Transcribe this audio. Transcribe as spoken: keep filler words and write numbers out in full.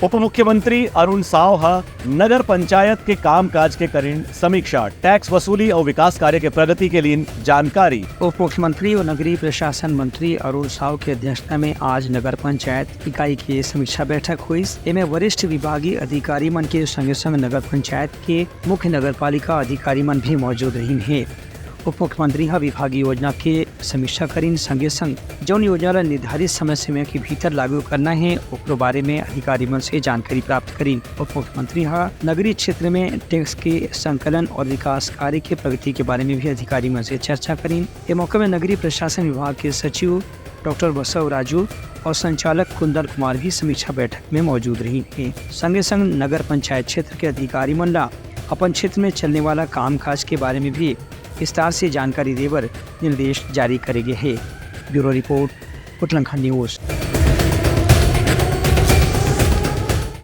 उप मुख्यमंत्री अरुण साव ह नगर पंचायत के कामकाज के करीन समीक्षा, टैक्स वसूली अउ विकास कार्य के प्रगति के लीन जानकारी। उप मुख्यमंत्री अउ नगरीय प्रशासन मंत्री अरुण साव के अध्यक्षता में आज नगर पंचायत इकाई के समीक्षा बैठक होइस। एमे वरिष्ठ विभागीय अधिकारी मन के संगे संग नगर पंचायत के मुख्य नगरपालिका अधिकारी मन भी मौजूद रहिन हे। उप मुख्यमंत्री ह विभागीय योजना के समीक्षा करीन, संगे संग जौन योजना ला निर्धारित समय सीमा के भीतर लागू करना हे, ओकरो बारे में अधिकारी मन से जानकारी प्राप्त करीन। उप मुख्यमंत्री ह नगरीय क्षेत्र में टैक्स के संकलन और विकास कार्य के प्रगति के बारे में भी अधिकारी मन से चर्चा करीन। ए मौका में नगरीय प्रशासन विभाग के सचिव डॉक्टर बसव राजू और संचालक कुंदन कुमार भी समीक्षा बैठक में मौजूद रहिन हे। संगे संग नगर पंचायत क्षेत्र के अधिकारी मन ला अपन क्षेत्र में चलने वाला कामकाज के बारे में भी विस्तार से जानकारी देबर निर्देश जारी करे गे हे। Bureau report, Utlankha news.